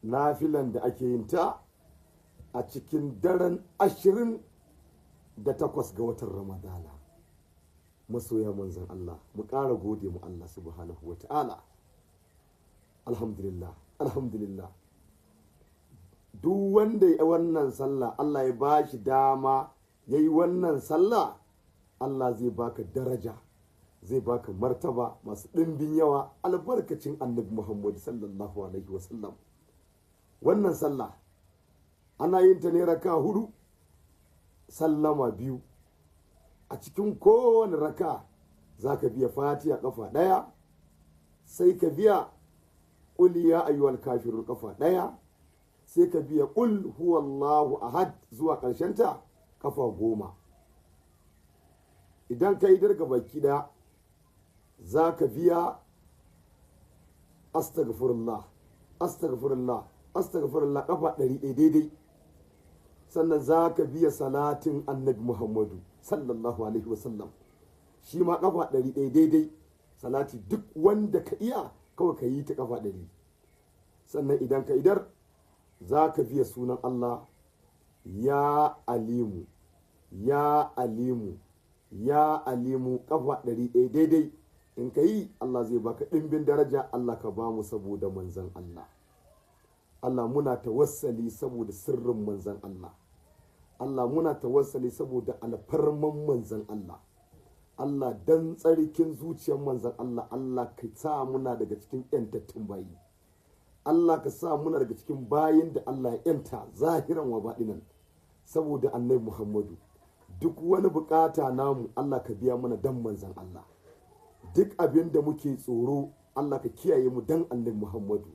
Nafilan da ake yin ta a cikin daren 28 ga watan Ramadana. Masoya manzon Allah, mu ƙara gode mu Allah subhanahu wa ta'ala. Alhamdulillah, alhamdulillah. Duk wanda ya wannan sallah, Allah ya ba shi dama ya yi wannan sallah, Allah zai baka daraja, zai baka martaba masu ɗimbin yawa albarkacin Annabi Muhammad sallallahu alaihi wasallam. Wannan sallah ana yin ta ne raka 4, sallama 2. A cikin kowane raka za ka biya Fatiha kafa 1, sai ka biya ƙul ya ayyuhal kafirun kafa 1, sai ka biya ƙul huwallahu ahad zuwa ƙarshenta kafa 10. Idan ka yi darga baki ɗaya, za ka biya astaghfirullah, astaghfirullah, astaghfirullah kafa 100 daidai. Sannan za ka biya salatin Annabi Muhammadu sallallahu alaihi wasallam, shi ma kafa 100 daidai. Salati duk wanda ka iya kawai ka yi ta kafa 100. Sannan idan ka idar, za ka biya sunan Allah ya Alimu, ya Alimu, ya Alimu kafa 100 daidai. In ka yi, Allah zai baka ɗimbin daraja. Allah ka ba mu saboda manzon Allah. Allah muna tawassali saboda sirrin manzon Allah. Allah muna tawassali saboda alfarman manzon Allah. Allah dan tsarkin zuciyar manzon Allah, Allah ka sa muna daga cikin yantattun bayi. Allah ka sa muna daga cikin bayin da Allah ya yanta zahiran wa baɗinan saboda Annabi Muhammadu. Duk wani bukata namu Allah ka biya mana dan manzon Allah. Duk abin da muke tsoro Allah ka kiyaye mu dan Annabi Muhammadu.